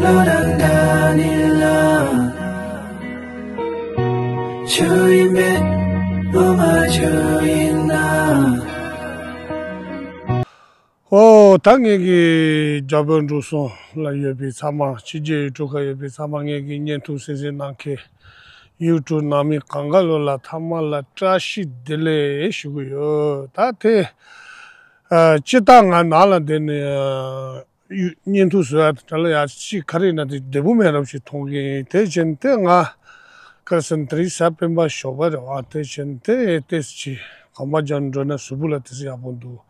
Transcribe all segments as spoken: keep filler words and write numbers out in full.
བློ་དང་འདྲ་ནི་ལ། ཆོས་ཡིན་པས་ངོ་མ་ཆོས་ཡིན་ན། ཨོ་ད་ངེད་ཀྱི་རྒྱ་བོད་འབྲུག་གསུམ་ལ་ཡོད་པའི་ཚང་མ། ཕྱི་རྒྱལ་ཡུལ་གྲུ་ཁག་ཡོད་པའི་ཚང་མ། ངེད་ཀྱི་བརྙན་ཐུང་གསན་གཟིགས་གནང་མཁན་ཡུ་ཊུབ་ནང་མི་གང་ག་ལོ་ལ་ཐ་མ་ལ་བཀྲ་ཤིས་བདེ་ལེགས་ཞུ་གི་ཡོད། ད་དེ་ཨ་སྤྱིར་བཏང་ང་ནང་ལ་བསྡད་ནས་ཨ་ཡུ་བརྙན་ཐུང་བཟོ་ཡ་དང་འདྲ་ལ་ཡ་ཅིག་ག་རེ་ཡིན་ན་དེ་བདེ་པོ་མེད་རབས་ཤིག་མཐོང་གི་ཡིན། དེ་བྱས་ནས་དེ་ང་ཁ་སང་དེ་རིང་གཟའ་སྤེན་པ་ཞོགས་པ་རེད་བ། དེ་བྱས་ནས་དེ་ཏོག་ཙམ་ཅིག་གོམ་པ་རྒྱག་འགྲོ་ན་གཟུགས་པོ་ལ་ཏོག་ཙམ་ཡག་པོ་འདུག་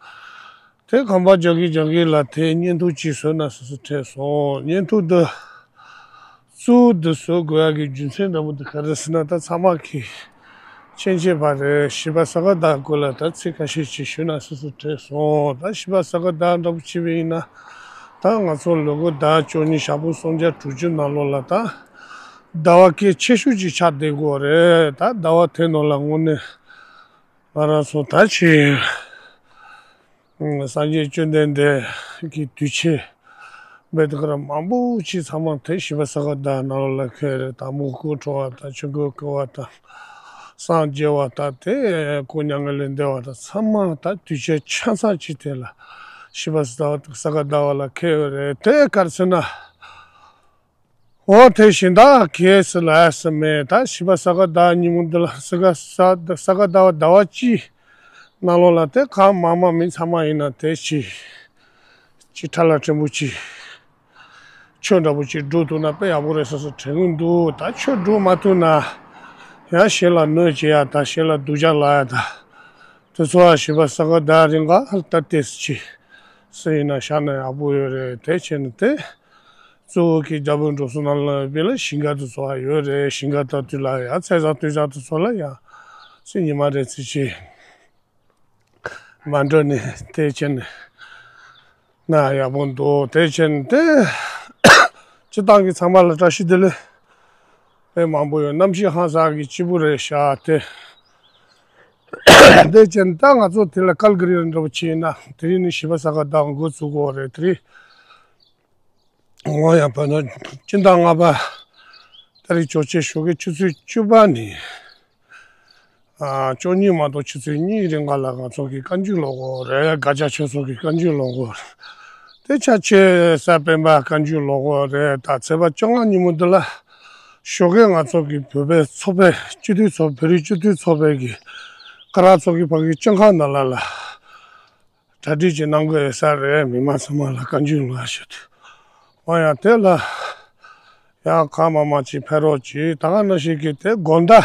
དེ་གོམ་པ་རྒྱག་གིན་རྒྱག་གིན་ལ་དེ་བརྙན་ཐུང་ཅིག་བཟོས་ན་བཟོས་བཟོས་དྲན་སོང་། བརྙན་ཐུང་འདི་གཙོ་བོ་འདི་བཟོ་དགོས་ཡག་གི་རྒྱུ་མཚན་འདྲ་པོ་འདི་ག་རེ་ཟེར་ན། ད་ཚང་མ་གིས་མཁྱེན་མཁྱེན་པ་རེད། བྱིས་པ་ས་ག་ཟླ་སྐོར་ལ་ད་ཚིག་ཁ་ཤས་ཅིག་ཞུས་ན་བཟོས་བཟོས་དྲན་སོང་། ད་བྱིས་པ་ས་ག་ཟླ་འདྲ་པོ་བྱས་པ་ཡིན་ན། ད་ང་ཚོ་ལོ་དགུ་ཟླ་བཅུ་གཉིས་ཞག་པོ་སུམ་བརྒྱ་དྲུག་ཅུ་ནང་ལོགས་ལ་ད་ཟླ་བ་གལ་ཆེ་ཤོས་ཅིག་ཆགས་བསྡད་ཀྱི་ཡོད་རེད། ད་ཟླ་བ་དེ་ནང་ལ་དངོས་གནས་ང་རང་ཚོ་ད་ཅིག་སངས་རྒྱས་བཅོམ་ལྡན་འདས་ཀྱི་དུས་ཆེན་འབད་དེ་ག་ར་མང་པོ་ཅིག་ཚང་མ་དེ་བྱིས་པ་ས་ག་ཟླ་ནང་ལོགས་ལ་འཁེལ་རེད། དང་པོ་སྐུ་འཁྲུངས་པ་དང་། ཆོས་འཁོར་བསྐོར་བ་དང་། སངས་རྒྱས་པ་དང་། དེ་སྐུ་མྱ་ངན་ལས་འདས་པ་དང་། ཚང་མ་ད་དུས་ཆེན་ཆ་ཚང་ཅིག་དེ་ལ་བྱིས་པ་ས་ག་ཟླ་བ་ལ་འཁེལ་ཡོད་རེད། དེ་ག་རེ་ཟེར་ན། འོ་དེ་གཞན་དག་གས་སུ་ལ་ཟེར་མེད། ད་བྱིས་པ་ས་ག་ཟླ་ཉིན་མོ་འདི་ལ་ས་ག་ས་ས་ག་ཟླ་བ་ཟླ་བ་གཅིག་ནང་ལོགས་ལ་དེ་གང་མང་མང་མི་ཚང་མ་ཡིན་ན་དེ་ཅིག་ཅིག་ཁྲ་ལ་ཕྲན་བུ་ཅིག་ཆོས་འདྲ་པོ་ཅིག་སྒྲུབ་ཐུབ་ན་དཔེ་ཡག་པོ་རེད་བསམ་བསམ་དྲན་གྱི་འདུག་ད་ཆོས་སྒྲུབ་མ་ཐུབ་ན་ཡང་གཞན་ལ་གནོད་བྱེད་ཡ་དང་། གཞན་ལ་སྡུག་ཅག་ལབ་ཡ་དང་། དེ་ཚོ་བ་བྱིས་པ་ས་ག་ཟླ་རིང་ག་ད་ཏོག་ཙམ་ཅིག་སུ་ཡིན་ན་བཞག་ན་ཡག་པོ་ཡོད་རེད། དེ་བྱས་ནས་དེ་གཙོ་བོ་གི་རྒྱ་བོད་འབྲུག་གསུམ་ནང་ལ་བོད་ལ་ཞིང་ཁ་དེ་ཚོ་བ་ཡོད་རེད། ཞིང་ཁ་དང་དུས་ལ་ཡ་ཚེས་བཟང་དུས་བཟང་དེ་ཚོ་ལ་ཡ་ཚེ་ཉི་མ་རེ་ཚེ་ཅིག་མ་འགྲོ་ནས་དེ་བྱས་ནས་ན་ཡག་པོ་འདུག་དེ་བྱས་ནས་དེ་སྤྱིར་བཏང་གི་ཚང་མ་ལ་བཀྲ་ཤིས་བདེ་ལེགས་དཔེ་མང་པོ་ཡོད། གནམ་གཤིས་ཧང་སང་གི་སྐྱིད་པོ་རེད་ཤག་དེ། དེ་བྱས་ནས་ད་ང་ཚོ་དེ་ལ་ཀལ་ག་རི་འདྲ་པོ་བྱས་ན་དེ་རིང་ནི་བྱིས་པ་ས་ག་ཟླ་འགོ་ཚུགས་ཀྱི་ཡོད་རེད། དེ་རིང་ངོ་ཡང་བོད་ནང་སྤྱི་ཟླ་ལྔ་པ་ཏ་རིག་བཅོ་བརྒྱད་ཞོགས་ཀའི་ཆུ་ཚོད་བཅུ་པ་ནས་ཨ་བཅུ་གཉིས་མ་གཏོགས་ཆུ་ཚོད་གཉིས་རིང་ག་ལ་ང་ཚོ་གི་བཀའ་འགྱུར་ཀློག་དགོས་རེད། དགག་བྱ་ཆོས་ཚོགས་ཀྱི་བཀའ་འགྱུར་ཀློག་དགོས་རེད། དེ་ཆ་ཆེ་གཟའ་སྤེན་པ་བཀའ་འགྱུར་ཀློག་དགོས་རེད། ད་ཚེས་པ་བཅོ་ལྔ་ཉིན་མོ་འདི་ལ་ཞོགས་ཀས་ང་ཚོ་གི་བོད་པའི་ཚོགས་པའི་སྤྱི་འཐུས་ཚོགས། བོད་རིགས་སྤྱི་འཐུས་ཚོགས་པའི་གི་ཀ་ར་ཚོགས་ཀྱི་ཕ་གི་སྤྱི་ཁང་ནང་ལ་ལ་གྲ་སྒྲིག་ཅིག་གནང་དགོས་ཡོད་ས་རེད། མི་མང་ཚང་མ་ལ་བཀའ་འགྱུར་ལ་ཞུ་དུས། འོ་ཡང་དེ་ལ་ཡང་གང་མང་མང་ཅིག་ཕེབས་རོགས་གྱིས། ད་ག་ནང་བཞིན་གྱི་དེ་དགོང་དག་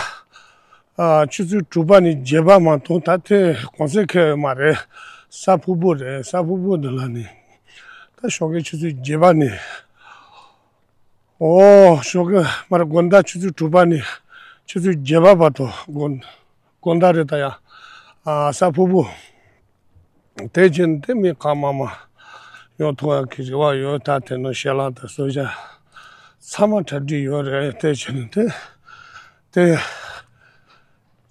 ཨ་ཆུ་ཚོད་དྲུག་པ་ནས་བརྒྱད་པ་མ་གཏོགས་ད་དེ་གུང་སེང་འཁེལ་ཡོད་མ་རེད། གཟའ་ཕུར་བུ་རེད། གཟའ་ཕུར་བུ་འདི་ལ་ནི་ད་ཞོགས་ཀའི་ཆུ་ཚོད་བརྒྱད་པ་ནས། ཨོ་ཞོགས་ཀས་མར་དགོང་དག་ཆུ་ཚོད་དྲུག་པ་ནས་ཆུ་ཚོད་བརྒྱད་པ་བར་དུ་དགོང་དགོང་དག་རེད་ད་ཡ། ཨ་གཟའ་ཕུར་བུ། དེ་བཞིན་དེ་མི་གང་མང་མང་ཡོང་ཐུབ་ཡག་གི་རེ་བ་ཡོད། ད་དེ་ནང་ཞལ་ལག་དང་གསོལ་ཇ་ཚང་མ་གྲ་སྒྲིག་ཡོད་རེད། དེ་བཞིན་དེ་དེ།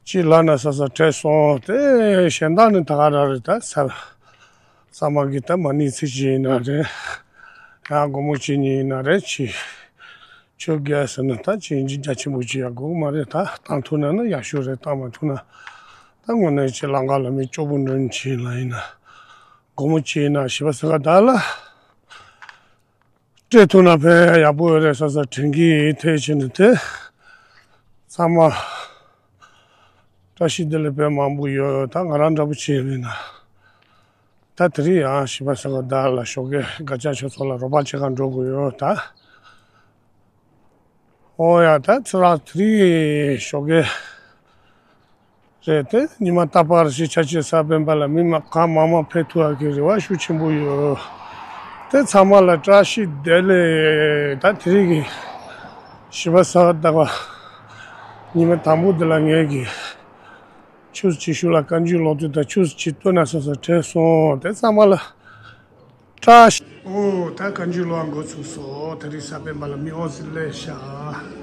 ཅིག་ལབ་ན་བསམ་བསམ་དྲན་སོང་། དེ་གཞན་དག་ནི་ད་ག་རང་རེད། ད་ཚ་ཚང་མ་གི་ད་མ་ཎི་ཚིག་ཅིག་ཡིན་ན་རེད། ཡང་སྒོར་མོ་གཅིག་གཉིས་ཡིན་ན་རེད། ཅིག་ཆོས་རྒྱལ་ཟེར་ན་ད་ཅིག་ཡིན་གཅིག་རྒྱ་ཆེན་པོ་ཅིག་ཡང་དགོས་ཀྱི་མ་རེད། ད་བཏང་ཐུབ་ན་ན་ཡག་ཤོས་རེད། བཏང་མ་ཐུབ་ན་ད་དངོས་གནས་ཅིག་ལང་ཀ་ལ་མི་སྐྱོ་པོ་འདྲ་ཅིག་ལ་ཡིན་ན་སྒོར་མོ་གཅིག་ཡིན་ན་བྱིས་པ་ས་ག་ཟླ་ལ། སྤྲད་ཐུབ་ན་དཔེ་ཡག་པོ་ཡོད་རེད་བསམ་བསམ་དྲན་གྱི་ཡིན། དེ་བྱས་ནས་དེ་ཚང་མ་བཀྲ་ཤིས་བདེ་ལེགས་དཔེ་མང་པོ་ཡོད། ད་ང་རང་འདྲ་པོ་བྱས་པས་ན་ད་དེ་རིང་ཡང་བྱིས་པ་ས་ག་ཟླ་ལ་ཞོགས་ཀས་དགག་བྱ་ཆོས་ཚོགས་ལ་རོགས་པ་བྱེད་གར་འགྲོ་དགོས་ཡོད་ད། ཨོ་ཡ་ད་ཚེ་རང་དེ་རིང་ཞོགས་ཀས་རེད་དེ། ཉི་མ་རྟག་པར་ཞིག་ཆ་ཆེ་གཟའ་སྤེན་པ་ལ་མི་མ་གང་མང་མང་ཕེབས་ཐུབ་ཡག་གི་རེ་བ་ཤུགས་ཆེན་པོ་ཡོད། དེ་ཚང་མ་ལ་བཀྲ་ཤིས་བདེ་ལེགས། ད་དེ་རིང་གི་བྱིས་པ་ས་ག་ཟླ་བ་ཉི་མ་དང་པོ་འདི་ལ་ངས་ཀྱི་ཆུ་ཚོད་གཅིག་ཤུགས་ལ་བཀའ་འགྱུར་ཀློག་དུས་ད་ཆུ་ཚོད་གཅིག་བཏོན་ན་བསམ་བསམ་དྲན་སོང་། དེ་ཚང་མ་ལ་བཀྲ་ཤིས། ཨོ་ད་བཀའ་འགྱུར་ཀློག་འགོ་ཚུགས་སོང་། དེ་རིང་གཟའ་སྤེན་པ་ལ་མི་འོ་ཟི་ལས་ཤ།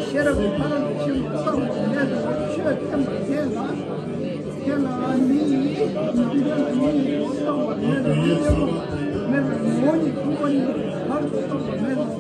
ཤེས་རབ་ཕ་རོལ་ཏུ་ཕྱིན་པ་སྟོང་པར་མེད་པར་ཆོས་བསྟན་པ་དེ་ལ། དེ་ལ་མི་ཡིས་ནམ་མཁའ་ལ་མི་ཡིས་སྟོང་པར་མེད་པར་མེད་པའི་ངོ་བོ་ཉིད་ཕུང་པོ་ཉིད་བར་དུ་སྟོང་པར་མེད་པར།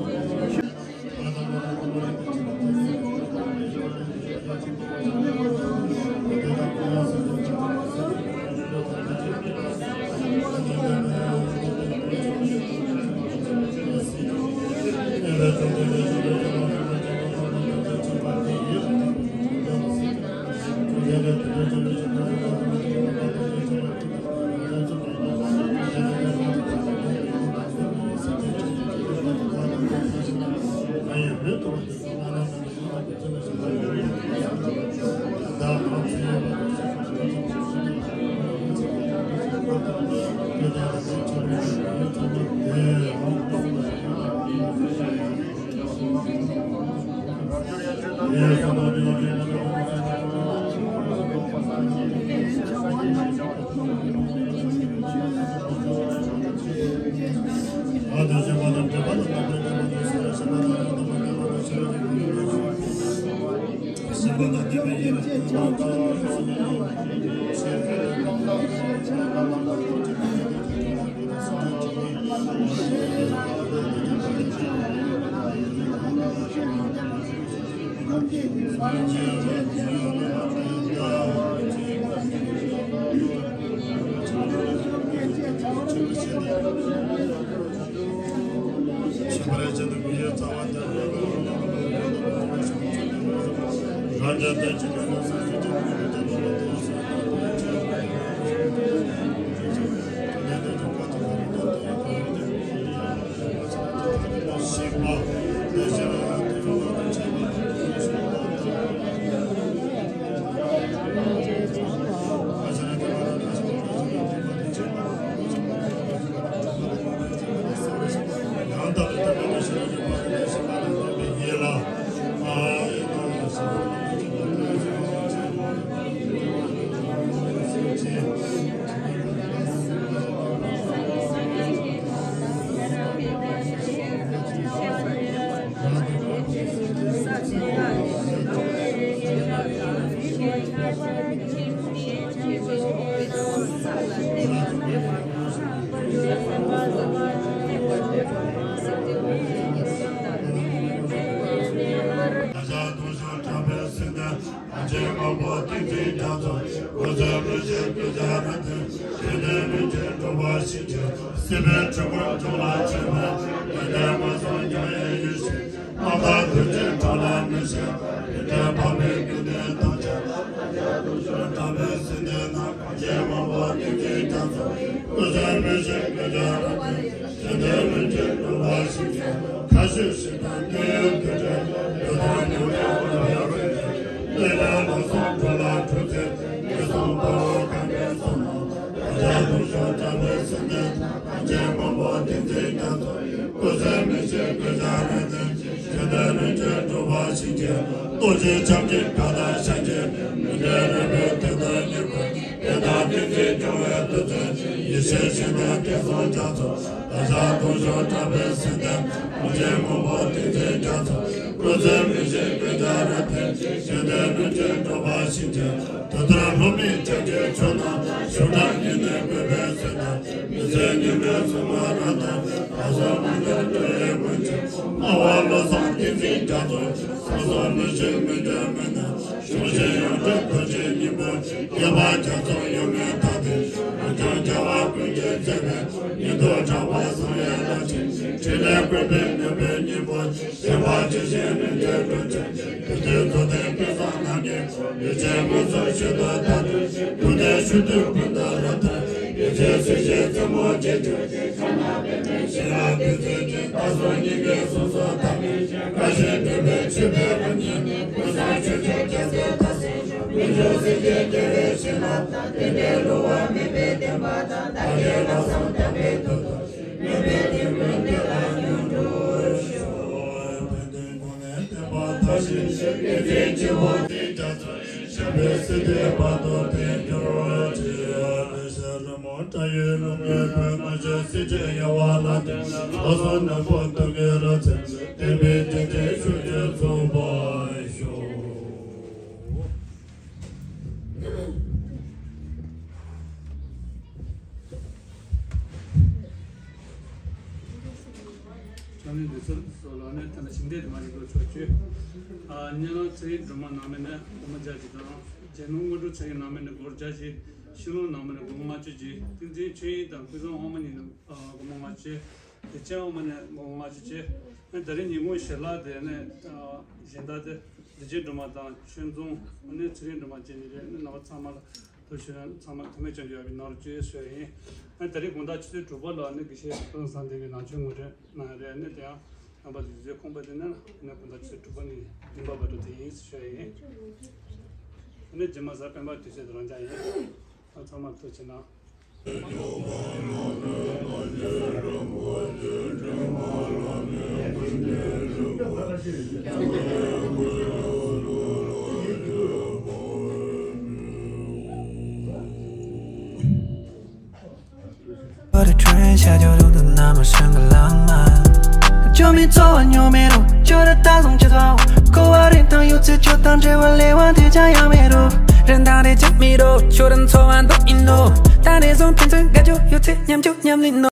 ཚང་མས་འདི་ཚོ་ལ་ནས་ད་ནི་ཞིང་སྡེ་དུ་མ་ཡིན་པར་ཕྱོགས་བཅུ། ཨ་ཉེ་ལམ་ཚེ་རིང་སྒྲོལ་མ་ནང་མི་ནས་སྒོར་མོ་བརྒྱ་གཅིག་དང་། རྒྱལ་ནོར་དངོས་གྲུབ་ཚེ་རིང་ནང་མི་ནས་སྒོར་བརྒྱ་བཞི། ཤིང་ལུང་ནང་མི་ནས་སྒོར་མོ་ལྔ་བཅུ་བརྒྱད། ཏིང་འཛིན་ཆོས་དབྱིངས་དང་ཀུན་བཟང་དབང་མོ་གཉིས་ནས་ཨ་སྒོར་མོ་ལྔ་བཅུ། བདེ་ཆེན་དབང་མོ་ནས་སྒོར་མོ་ལྔ་བཅུ་བཅས། ཨ་ད་རེས་ཉིན་གུང་ཞལ་ལག་དེ་ནས་ཨ་གཞན་དག་དེ་བདེ་ཆེན་སྒྲོལ་མ་དང་ཆོས་འཛོམས་ཨ་ནི་ཚེ་རིང་སྒྲོལ་མ་བཅས་གཉིས་རེད། ཨ་ནི་རྣམ་པ་ཚང་མ་ལ། ཐུགས་རྗེ་ཆེ། ཚང་མ་ཐུགས་སྨོན་བྱོན་ཡོད་པའི་ནང་ལ་བཅོས་ཞུ་ཡ་ཡིན། ཨ་ནི་ད་རེས་དགོང་དག་ཆུ་ཚོད་དྲུག་པ་ལ་ཨ་ནི་དགེ་བཤེས་ཀུན་བཟང་ལྡན་པའི་ནང་ཆོས་ངོ་སྤྲོད་གནང་ཡ་རེད། ཨ་ནི་དེ་ཡང་རྣམ་པ་ཚོས་དུས་ཚོད་ཁོམ་པ་དེ་ནས་ཨ་ནི་དགོང་དག་ཆུ་ཚོད་དྲུག་པ་ནས་བདུན་པ་བར་དུ་དེ་ཡིན་ཞུ་ཡ་ཡིན། ཨ་ནི་རྗེས་མ་གཟའ་སྤེན་པ་དུས་ཚོད་དེ་རང་འཇགས་ཡིན། ཨ་ཚང་མ་ཐུགས་རྗེ་གནང་། བར་ཁྲོན་ཤ་ཇོ་རུ་དུ་ན་མ་ཧྲང་ག་ལང་མ། ཇོ་མི་ཚོ་བ་ཉོ་མེ་རུ་ཇོ་ར་ད་སོང་ཅི་ཚོ། ཁོ་བ་རིན་ཐང་ཡོད་ཚེ་ཇོ་དང་འབྲེལ་བ་ལེ་བ་དེ་ཅང་ཡང་མེ་རུ། རིན་ཐང་རེ་ཅི་མི་རུ་ཇོ་ར་ཚོ་བ་འདུག་ཨིན་ནོ། ད་རེ་སོང་ཕན་ཚུན་དགའ་ཇོ་ཡོད་ཚེ་ཉམ་ཇོ་ཉམ་ལིན་ནོ།